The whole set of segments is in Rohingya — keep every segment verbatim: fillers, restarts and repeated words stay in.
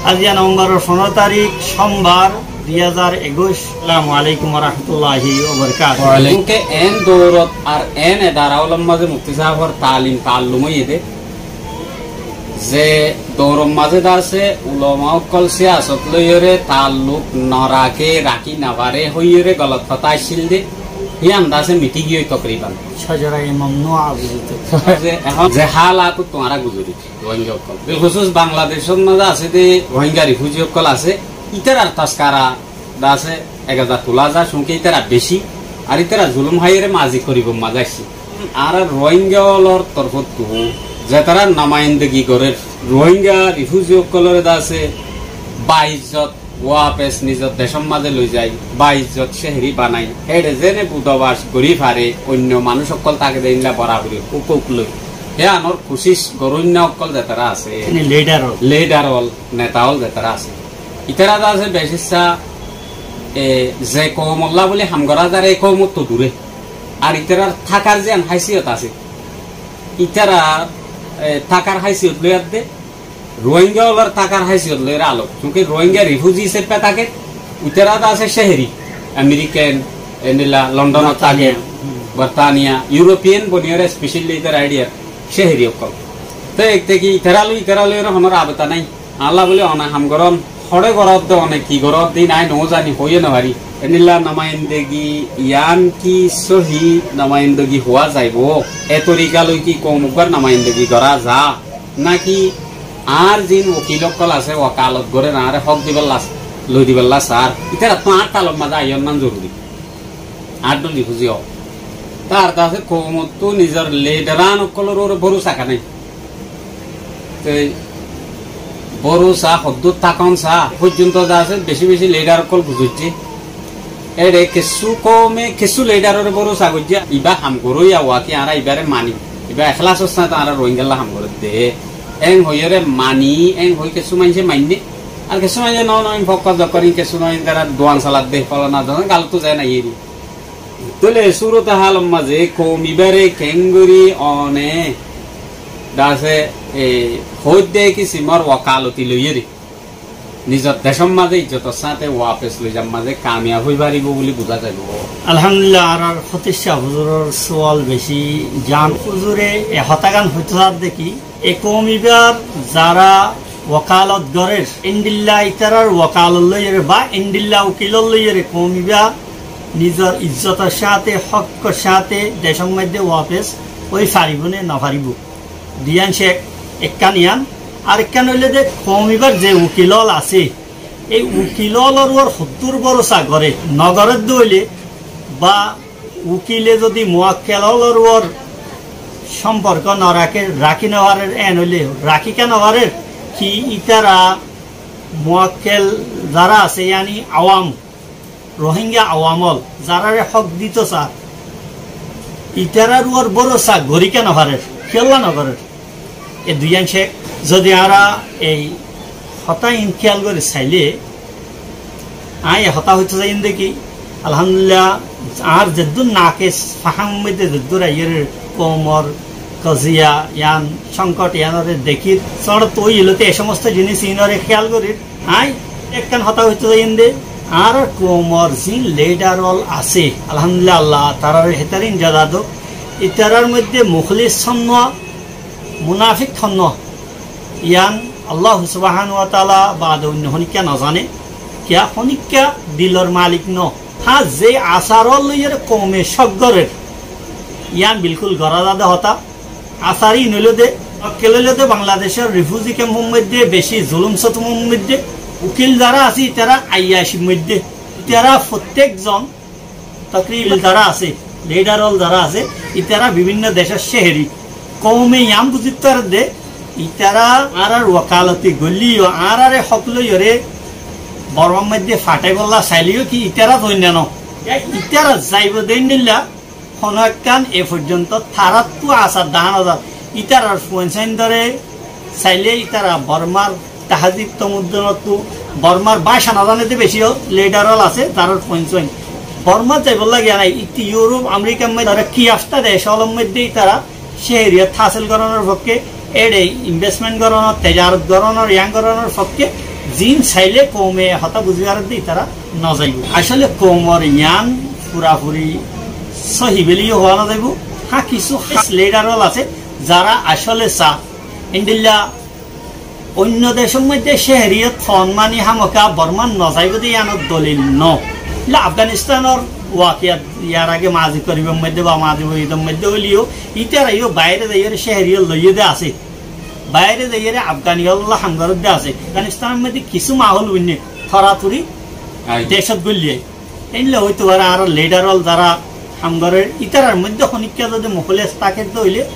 Aijja Novemboror fondoro tarík, sombar, dui házar ekuic. Assalamu alaikum wa rahmatullahi wa barakatuhu. Walaik- Cúnke en dourot ar en edara ólor mazé Mufti sáfor taalim taallum óiye dé, ze douror mazé de asé ulama ókkol síyasot loiyóre taalluk no raké, rakí no faré hoiyóre golot hotá aiccíl dé, híyan de asé miti giyói tokriban. Sajaraye mamnua buzito. Ze ehón ze hálatot tuáñra guzori Rohingya ókkol. Bilkhusus Bangladecót mazé asé dé Rohingya rifuji ókkol asé, ítarar taskara de asé ek házar tulá za, cúnke ítara beci, ar ítara zulum háiyore mazi koribor mazé aiccé. Añára Rohingya ólor torfóttu zetará nomayendegi gorér, Rohingya rifuji ókkolore de asé baizzot wapes nizor decór mazé loi zai, baizzot céheri banai, héçe zene budobac gorí fare, oinno manúic ókkol táke dé éilla borabori hók loi. Hé anor kucíc goróinna ókkol zetará asé. Mane lidar ól. Lidar ól, neta ól zetará asé. Ítara de asé becissá, e, ze koumolla bóli ham gorá zar, e koumottú dure. Ar ítarar tákar ziyán háisiyot asé, ítarar, e, tákar háisiyot loi adde, Rohingya ólor tákar háisiyot loi alok. Cúnke Rohingya rifuji hísafe táke, ítara de asé céheri, American, endilla Londonot táke, Bortaniya, European boniyóre specially ítara aidiyar céheri ókkol. Te ek teki ítara loi, ítara loi honó rabta nái. Añálla bóli one ham gorón, hoçé goródde, one ki goródde, ín añí no zani, hoiyé no fari. Endilla nomayendegi yián ki sóhi nomayendegi huá zaibo? E torika loi ki koum uggwar nomayendegi gorá za? Náki añár ziín wokil ókkol asé, wokalot gorér, añáre hók dibálla, loi dibálla saár, ítarattú añár talor mazé aiyón nan zoruri. Añár dóri rifuji ó. Tar de asé koumottú nizor lidaran ókkolor uore bórusa kiyá nái. Te bórusa hoddúr tákon sa, foijjonto de asé beci beci lidar ókkol guzoijjé. Éçe kessú koume kessú lidarore bórusa goijjé, ibá ham goróiya waki añára ibáre mani, ibá eklasor sáñte añára Rohingyalla ham gorédde. Éng hoiyóre mani, éng hoi kessú maincé mainné, ar kessú maincé no, no, ín fokka zokor, ín kessú no, ín tará duan saladde, folana zona, galottú zai na iyéri. Tóile e súrote hálor mazé koum ibáre keéngorí one de asé, e, hoóidde kisimor wokaloti loiyóre nizor decór mazé izzotor sáñte wapes loizar mazé kamiyab ói faribó buli buzá zaibó. Alhamdulillah, añárar foticcá huzuror sual beci jan. Huzure e hotágan hoitó sádde ki, e koum ibár zará wokalot gorér, endilla ítarar wokalot loiyóre ba endilla ukilot loiyóre koum ibá nizor izzotor sáñte, hókkor sáñte decór maidde wapes ói faribó né no faribó? Duiyán cék, ekkán iyán, arekkán óilde koum ibár ze ukil ól asé, ei ukil ólor uor hoddúr bórusa goré, no gorédde óile ba ukile zodi muwakkel ólor uor cómporko no raké, rakí no farér, én óile rakí kiyá no farér ki ítara muwakkel zará asé, yáni awam, Rohingya awam ól, zaráre hók dito saá, ítarar uor bórusa gorí kiyá no farér, kiyólla no gorér? E duiyán cék, zodi añára ei hotá iín kéyal gorí sailé, aññí e hotá hoitó saiyum dé ki, alhamdulillah, añár zeddúr nakes faham moidde zeddúr aiyér koumor koziya, yián cónkot, yiánore dekír, sóñçot ói ilóte e somosto jinis iínore kéyal gorír, aññí ekkán hotá hoitó saiyum dé, añárar koumor ziín lidar ól asé, alhamdulillah, Allah tarare hétarín jaza douk, ítarar moidde mukhlis honnúa, munafik honnúa, yián Allah subhanahu wa taala baade oinno honikka no zane, kiyá honikka dilor malik no. Há, ze asar ól loiyóre koume cók gorér, yián bilkul gorá zade hotá. Asar iín óilde, ókkol óilde Bangladecór rifuzi kemfor moidde beci zulum sotumor moidde ukil zará asé, ítara aiyacir moidde, ítara fottek zon tokriban zará asé, lidar ól zará asé, ítara bibinno decór céheri. Koume yián buzít faredde, ítara añárar wokaloti goillé yó, añárare hók loiyóre Bormar moidde fathaibólla sailé yó ki ítara zoinna no. Ítara zaibo de endilla, honó ekkán e foijjonto taráttu asar dahá no zar. Ítarar fuain sáindore sailé ítara Bormar tahazib tomuddonottu, Bormar báca no zane de beci lidar ól asé, tarár fuain sáin. Bormar zaibolla giya nái, ittú Iuróp, Amerikar moidde, tará ki afta dec ólor moidde ítara céheriyot hásil gorónor fokké, éçe investment gorónor, tejarot gorónor, yián gorónor fokké, Ziín sailé koume hotá buzí faredde ítara nozaibóu. Asóle koumor yián furafuri sóhi buli yó hoó nozaibóu. Há, kissú hás lidar ól asé, zará asóle saá, endilla oinno decór moidde céheriyót fon mani hámaka Bormát nozaibóu de yiánor dolil noó. Endilla Afganistánor wakiya yar age mazi koribar moidde ba mazi boridor moidde óileyó ítara yó baire zaiyóre céheriyót loiyé de asé. Baire zaiyóre Afgani ólla ham gorédde asé. Afganistánor moidde kissú mahól uinne toraturi decót goillé. Endilla óito fare añárar lidar ól zará ham gorér ítarar moidde honikka zodi muhléc táke de óile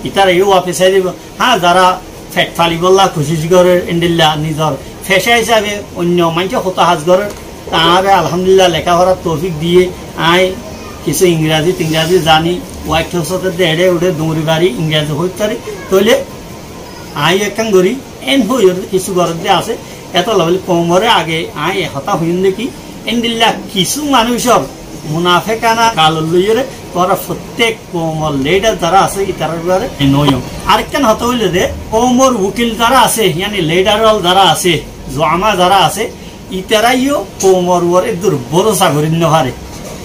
ítara yó wafes aái zaibóu. Há, zará fet falibólla kucíc gorér, endilla nizor feca hísabe oinno maincé hotá ham gorér, tarare alhamdulillah lekáforar toufik diyé, añí kissú ingrazi tingrazi zani, White House ot de eçé uçé duñri fari, ingrazi hoit fari, tóile añí ekkán gorí, en hoiyóre kissú gorédde asé, etolla buli koumoré age añí e hotá hoiyúm de ki, endilla kissú manúicor munafekana kalor loiyóre tuáñra fottek koumor lidar zará asé, ítarar uore noóiyo. Arekkán hotá óilde, koumor wukil zará asé, yáni lidar ól zará asé, zuama zará asé, ítara yó koumor uore eddur bórosa gorí nofare.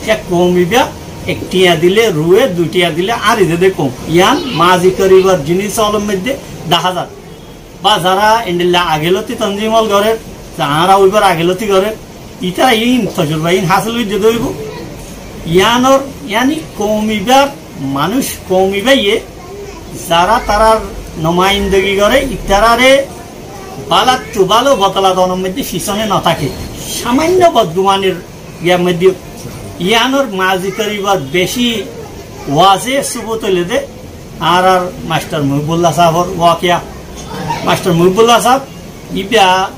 Ek koum ibá ek thiañ dile ruwe, dui thiañ dile ári de de koum. Yián mazi koribar jinis ólor moidde dahá zar. Ba zará endilla ageloti tonzim ól gorér, zará óibar ageloti gorér, ítara iín tojurba iín hásil óiye de óibou. Yiánor, yáni koum ibár manúic, koum ibáye zará tarár nomaindagi goré, ítarare bálattu bála bodola donor moidde fisóne no táke. Samainno bodgumanir yar moidde yiánor mazi koribar beci waze subut óilde añárar mastor Muhibullah sáfor wakiya. Mastor Muhibullah sáf ibá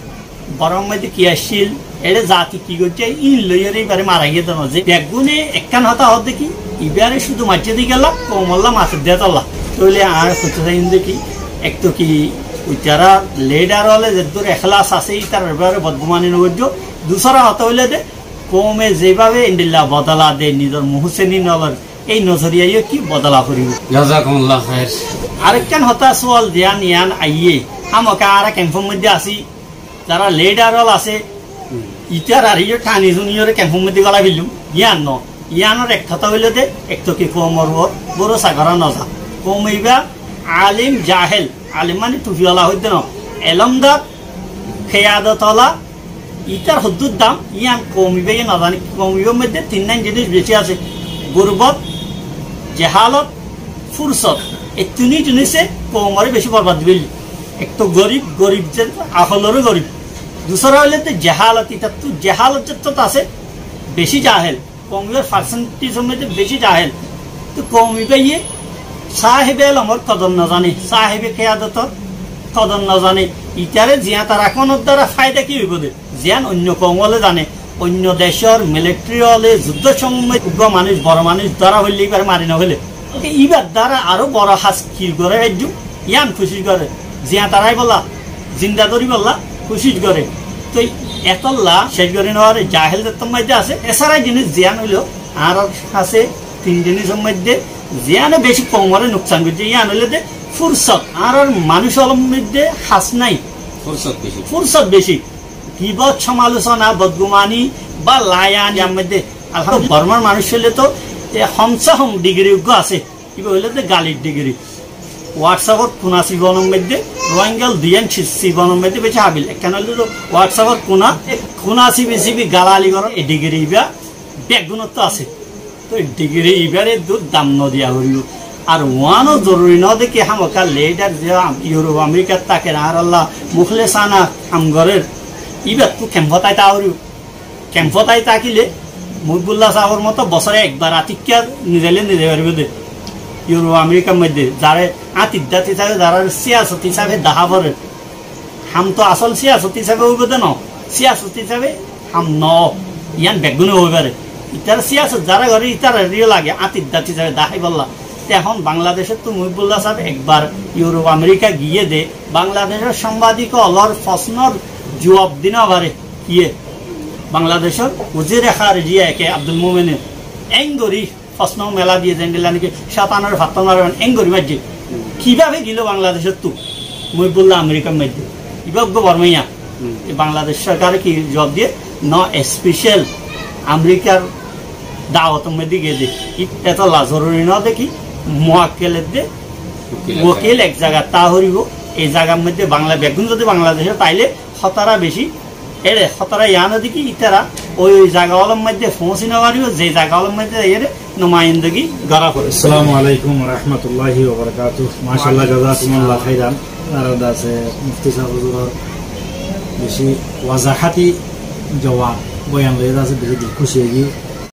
Bormar moidde ki accíl, eçé zati ki goijjé, iín loiyóre ibáre mara giyé de no. Ze beggúne ekkán hotá hoódde ki, ibáre cúdu maijjé de kiyólla, koumolla masedde tolla. Tóile añára hoitó saiyum de ki, ek to ki, ítara lidar óle zeddur ekhlas asé, ítarar ibáre bodgumani no goijjó. Dusára hotá óilde, koume zeibábe endilla bodola de nizor muhsinin ólor, ei nozoriya yó ki bodola foribó. Jazakumullah khair. Arekkán hotá sual ziyán yián aiyé, hámaka añára kemfor moidde así, zará lidar ól asé, ítarare yó thani zuniyóre kemfor moidde golai fellúm, yián no. Yiánor ek hotá óilde, ek to ki koumor uore bórosa gorá no za. Koum ibá alim jahel, alim mani tufiwala hoidde no, elomdar, kiyadot ola, ítar hoddúr dam, yián koum ibáye no zane. Koum ibár moidde tinnán jinis beci asé, gurbot, jehalot, fursot. Ei tini jinise koumore beci borbad goijjé. Ek to gorib, gorib ze akoloró gorib. Dusára óilde jehalot, ítattú jehalot zettót asé, beci jahel. Koum ibár percentage or moidde beci jahel. To koum ibáye sáhebe elomor kodor no zane, sáhebe kiyadotor kodor no zane. Ítare ziyán tara konor duara faida ki óibo de? Ziyán oinno koum óle zane, oinno decór militari óle zuddór cómot uggwá manúic, boro manúic dóra foille ibáre mari no féle. Te ibár duara aró boro ham ki goré faijjum, yián kucíc goré. Ziyán tara íbolla, zinda dóribolla kucíc goré. Toi etolla céc gorí no faré, jahel zettór moidde asé. Esára jinis ziyán óilo, añárar asé tin jinisor moidde ziyáne beci koumore nuksan goijjé, yián óilde fursot. Añárar manúic ólor moidde ham nái. Fursot beci. Fursot beci. Gibot, somalosona, bodgumani ba layan, yar moidde alhamdulillah, Bormar manúic óile to e hom se hom digiri uggwá asé. Ibá óilde galir digiri. WhatsApp ot kuna sibonor moidde, Rohingyal duiyán si-, sibonor moidde beci habil. Ekkán óilde to WhatsApp ot kuna, e kuna sibi sibi galali gorón, e digiri ibá beggúnottú asé. Toi digiri ibáre eddur dam no diya foribó. Ar uáno zoruri no de ki hámaka lidar ze am-, Iurof Amerikat táker, añárálla muhlesana ham gorér, ibáttu kemfot ai táa foribó. Kemfot ai tákile Muhibullah sáfor moto bosóre ekbar atikka nizaile nizai faribó de. Iurof Amerikar moidde zaré áñtir dát hísabe, zaré siyasot hísabe dahá forer. Ham to asól siyasot hísabe óibo de no, siyasot hísabe ham no, yián beggúne hoi fare. Itar siyasot zará gore, itararé yó lage áñtir dát hísabe daháibolla. Te ehón Bangladecóttu Muhibullah sáb ekbar Iurof Amerika giyé de, Bangladecór sambadik ólor fosnor juab di no fare. Kiyé? Bangladecór wazire kharejiya eke Abdul Momene engorí fosno mela diye zendilla niki cótanore fattor mare, engorí maijje. Kibábe gilo Bangladecóttu Muhibullah Amerikar moidde? Ibá uggwá Bormaiya. E Bangladec sorkare ki juwab diye, no, special Amerikar dawotor moidde giyé de, e, etolla zoruri no de ki, muwakkel edde, wokil ek zagat táa foribo, e zagar moidde Bangla, beggún zodi Bangladecot táile hótara beci, ere hótara yián de ki, itara oi, oi zaga ólor moidde foóñsi no faribo, ze zaga ólor moidde ere numayendegi gora foribo. Assalamu alaikum wa rahmatullahi wa barakatuh. Mashallah, jazakumullah khairan. Ar dase mufti sáb huzuror beci wazahati juwab, boyan loi dase beci dil kúci ói giyé.